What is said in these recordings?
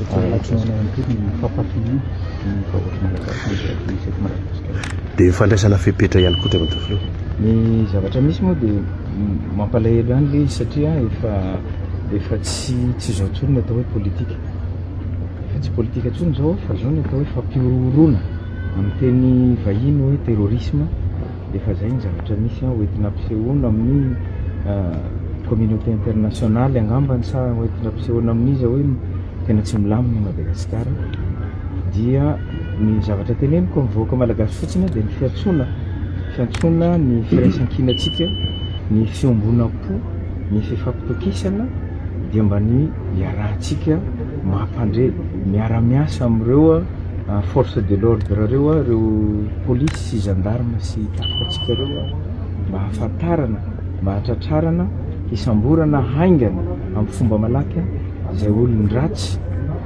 Zavatra tianao antsoina ihany koa ny fampahatoniana ny vahoaka malagasy izay misy eto Madagasikara. Dia fandraisana fepetra ihany koa Andriamatoa Filoha. Ny zavatra misy moa dia mampalahelo ihany ilay izy satria efa efa tsy tsy izao intsony ny atao hoe politika. Efa tsy politika intsony izao fa izao ny atao hoe fampihorohoroana amin'ny teny vahiny hoe terrorisme. Efa izay ny zavatra misy hoentina ampisehoana amin'ny communauté internationale angambany sa hoentina ampisehoana amin'iza hoe tena tsy milamina i Madagasikara. Dia ny zavatra teneniko amin'ny vahoaka malagasy fotsiny dia ny fiantsoana, fiantsoana ny firaisankinantsika, ny fiombonam-po, ny fifampitokisana dia mba ny iarahantsika mampandre, miara-miasa amin'ireo force de l'ordre ireo, ireo polisy sy gendarme sy tafika antsika ireo mba hahafantarana, mba hahatratrarana, hisamborana haingana amin'ny fomba malaky izay olon-dratsy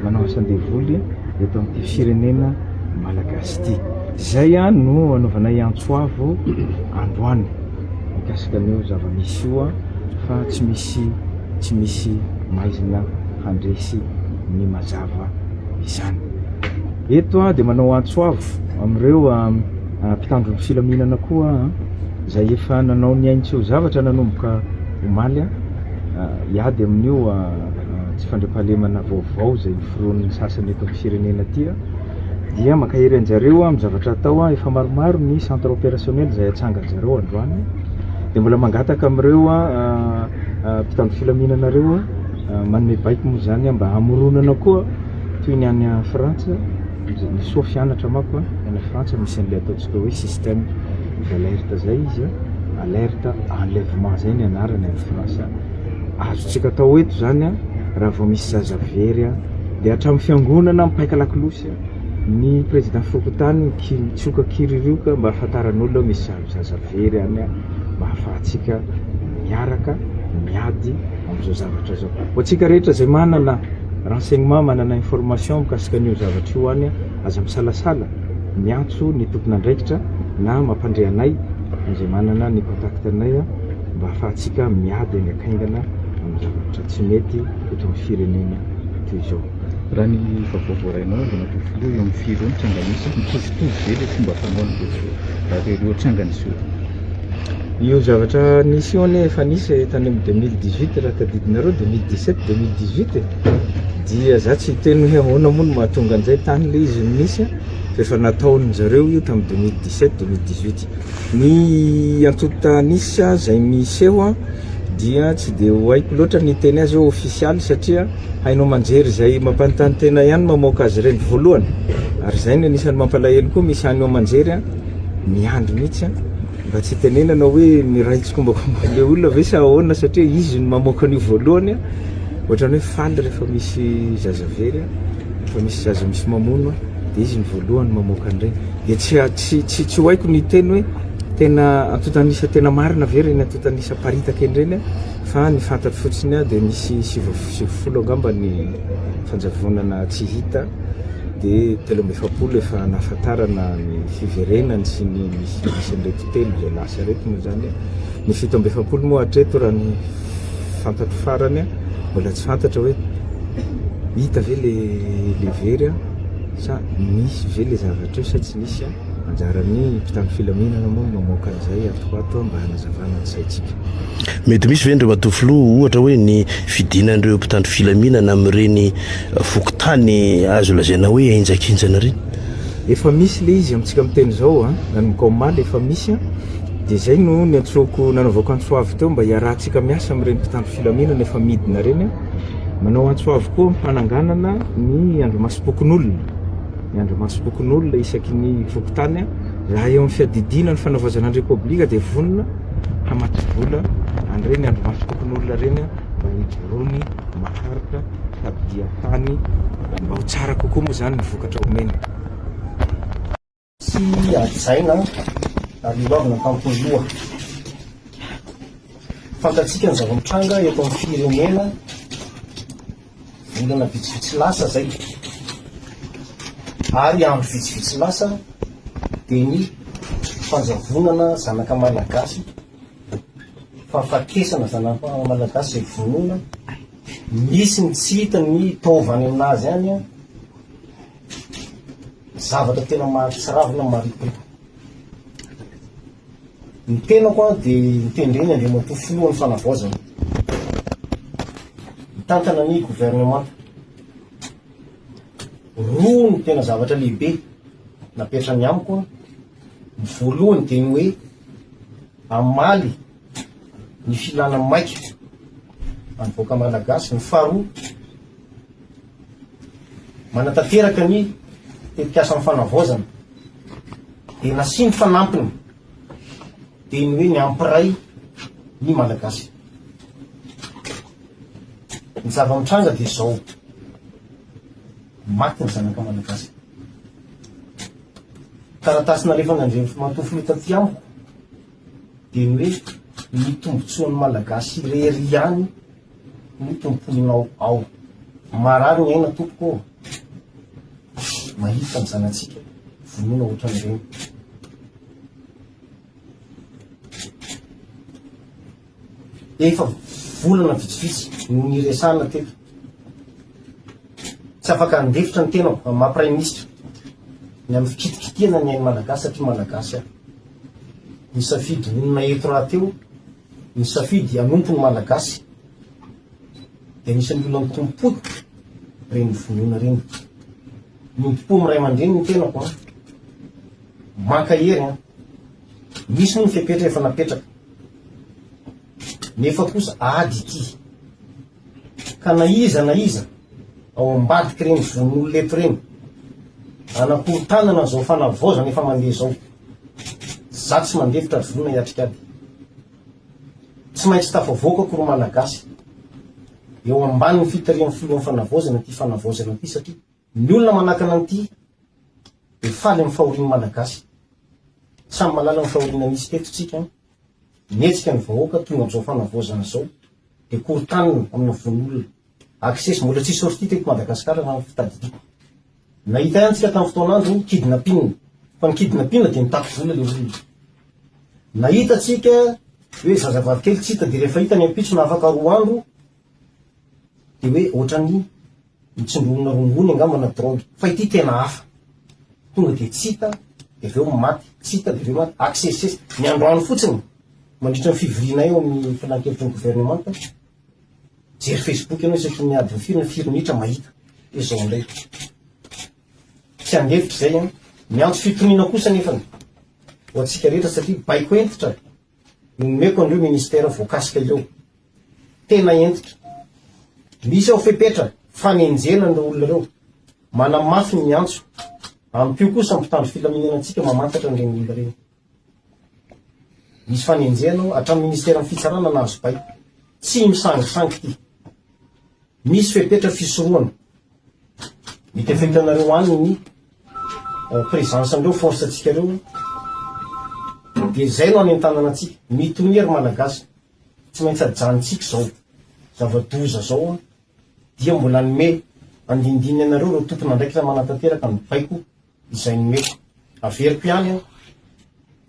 manao asan-devoly eto amin'ity firenena malagasy ity. Izay no anaovanay antso avo androany mikasika an'io zava-misy io fa tsy misy tsy misy maizina handresy ny mazava izany. Eto aho dia manao antso avo amin'ireo mpitandro ny filaminana koa izay efa nanao ny ainy tsy ho zavatra nanomboka omaly hiady amin'io tsy fandriampahalemana vaovao izay noforonin'ny sasany eto amin'ny firenena ity dia mankahery anjareo amin'ny zavatra atao. Efa maromaro ny centre opérationnel izay atsangan-jareo androany dia mbola mangataka amin'ireo mpitandro filaminana ireo manome baiko moa izany mba hamoronana koa toy ny any Frantsa, ny soa fianatra manko any Frantsa misy an'ilay ataontsika hoe système d'alerte zay izy, alerte enlèvement zay ny anarany any Frantsa. Azontsika atao eto zany raha vao misy zaza very dia hatramin'ny fiangonana mipaika lakolosy ny président fokontany mitsoka kiririoka mba hahafantaran'olona hoe misy zaza very any mba hahafahantsika miaraka miady amin'izao zavatra izao. Ho antsika rehetra izay manana renseignement, manana information mikasika an'io zavatra io any, aza misalasala miantso ny tompon'andraikitra na mampandre anay izay manana ny contact anay mba hahafahantsika miady haingankaingana amin'ny zavatra tsy mety eto amin'ny firenena toy izao. Raha ny vaovao voarainao Andriamatoa Filoha eo amin'ny firy eo ny tranga misy, mitovitovy ve ilay fomba fanaon'ireto ireo tranga niseho ireo? Io zavatra nisy io anie efa nisy tany amin'ny 2018 raha tadidinareo, 2017, 2018 e! Dia za tsy hiteny hoe ahoana moa no mahatonga an'izay, tany le izy no nisy fa efa nataon-jareo io tamin'ny 2017, 2018. Ny antontan'isa izay miseho dia tsy dia ho haiko loatra ny hiteny azy hoe ofisialy satria haino aman-jery izay mampanontany tena ihany mamoaka azy ireny voalohany ary izay no anisan'ny mampalahelo koa misy haino aman-jery miandry mihitsy mba tsy hitenenana hoe miray tsikombakomba amin'ilay olona ve sa ahoana satria izy no mamoaka an'io voalohany ohatran'ny hoe faly rehefa misy zaza very rehefa misy zaza misy mamono dia izy no voalohany mamoaka an'ireny dia tsy tsy tsy tsy ho haiko ny hiteny hoe tena antontan'isa tena marina ve ireny antontan'isa paritaka ireny fa ny fantatro fotsiny dia misy 90 angamba ny fanjavonana tsy hita dia 43 efa nahafantarana ny fiverenany sy ny misy misy an'ireto telo izay lasa ireto moa izany. Ny 47 moa hatreto raha ny fantatro farany mbola tsy fantatra hoe hita ve le le very sa nisy ve le zavatra io sa tsy nisy. Anjaran'ny mpitandro filaminana moa no mamoaka an'izay ato ho ato mba hanazavana ny saintsika. Mety misy ve Andriamatoa Filoha ohatra hoe ny fidinan'ireo mpitandro filaminana amin'ireny fokontany azo lazaina hoe henjakenjana ireny? Efa misy le izy amintsika miteny izao an, nanomboka omaly efa misy an, dia izay no niantsoako nanaovako antso avo teo mba hiarahantsika miasa amin'ireny mpitandro filaminana efa midina ireny an, manao antso avo koa amin'ny fananganana ny andrimasom-pokonolona. Ny andrimasom-pokonolona isaky ny fokontany, raha eo amin'ny fiadidiana ny fanavaozana ny Repoblika dia vonona hamatsy vola an'ireny andrimasom-pokonolona ireny mba hijoroany maharitra sady hiasany mba ho tsara kokoa moa izany ny vokatra omeny. Sy hajaina ary loavina an-tampon'ny loha. Fantatsika ny zava-mitranga eto amin'ny firenena volana vitsivitsy lasa izay ary andro vitsivitsy lasa dia ny fanjavonana zanaka malagasy, fahafatesana zanaka malagasy izay vonoina. Misy ny tsy hita ny taova any aminazy any an, zavatra tena mahatsiravina marikoriko. Ny tenako an dia notendreny Andriamatoa Filohan'ny Fanavaozana hitantana ny governemanta. Roa no tena zavatra lehibe napetrany amiko an, ny voalohany dia ny hoe hamaly ny filana maika an'ny vahoaka malagasy, ny faharoa manatanteraka ny tetikasan'ny fanavaozana dia nasiany fanampiny dia ny hoe ny hampiray ny malagasy. Ny zava-mitranga dia izao, maty ny zanaka malagasy. Taratasy nalefan'Andriamatoa Filoha taty amiko dia ny hoe ny tombotsoan'ny Malagasy irery ihany no tompoinao ao. Marary ny aina tompoko ô! Mahita ny zanatsika vonoina ohatran'ireny. Efa volana vitsivitsy no niresahana teto. Tsy afaka handefitra ny tenako amin'ny maha praiminisitra ny amin'ny fikitikitihana ny ain'ny Malagasy satria Malagasy aho. Nisafidy honina eto rahateo, nisafidy hanompo ny Malagasy dia anisan'ny olona nitompoiko ireny vonoina ireny. Miombom-po amin'ny ray aman-dreny ny tenako an. Mankahery an. Misy moa ny fepetra efa napetraka. Nefa kosa ady ity. Ka na iza na iza ao ambadik'ireny vono'olona eto ireny, anakorontanana an'izao fanavaozana efa mandeha izao. Za tsy mandefitra ary vonona hiatrika ady. Tsy maintsy tafavoakako ry Malagasy eo ambanin'ny fitarihan'ny filohan'ny fanavaozana ity fanavaozana ity satria ny olona manakana an'ity dia faly amin'ny fahorian'ny Malagasy. Samy mahalala ny fahoriana nisy teto tsika. Mihetsika ny vahoaka tonga amin'izao fanavaozana izao dia korontanina amina vono olona. Access mbola tsy sortie teto Madagascar raha ny fitadidiako. Nahita ihany tsika tamin'ny fotoan'andro kidnapping fa ny kidnapping dia mitaky vola le olona. Nahita tsika hoe zazavavy kely tsy hita dia rehefa hita ny ampitso na afaka roa andro dia hoe ohatran'ny Nitsindronina rongony angamba na drogue fa ity tena hafa. Tonga dia tsy hita dia avy eo maty, tsy hita dia avy eo maty, aksesisesy. Ny androany fotsiny mandritra ny fivorianay eo amin'ny filankevitry ny governemanta, mijery Facebook ianao isaky ny adiny firy na firy minitra mahita hoe izao indray. Tsy handefitra izay an. Miantso fitoniana kosa nefany ho antsika rehetra satria baiko hentitra no nomeko an'ireo ministera voakasika ireo. Tena hentitra. Misy ao fepetra fanenjehana an'ireo olona ireo. Manamafy ny antso. Ampio kosa ny mpitandro filaminana antsika mamantatra an'ireny olona ireny. Misy fanenjehana ao, hatramin'ny ministeran'ny fitsarana nahazo baiko. Tsy misangisangy ity. Misy fepetra fisorohana. Mety efa hitanareo any ny présence an'ireo force antsika ireo. Dia izay no anentanana antsika. Mitonia ry Malagasy. Tsy maintsy ajanontsika izao zava-doza izao an! Dia mbola hanome andinindininy anareo ireo tompon'andraikitra manatanteraka ny baiko izay nomeko. Averiko ihany an!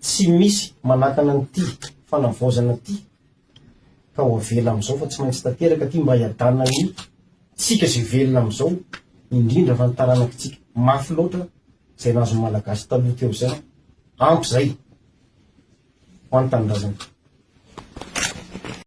Tsy misy manakana an'ity fanavaozana ity ka ho avela amin'izao fa tsy maintsy tanteraka ity mba hiadanan'ny tsika izay velona amin'izao, indrindra fa ny taranakitsika. Mafy loatra izay nahazo ny Malagasy taloha teo izay an! Ampy izay ho an'ny tanindrazana.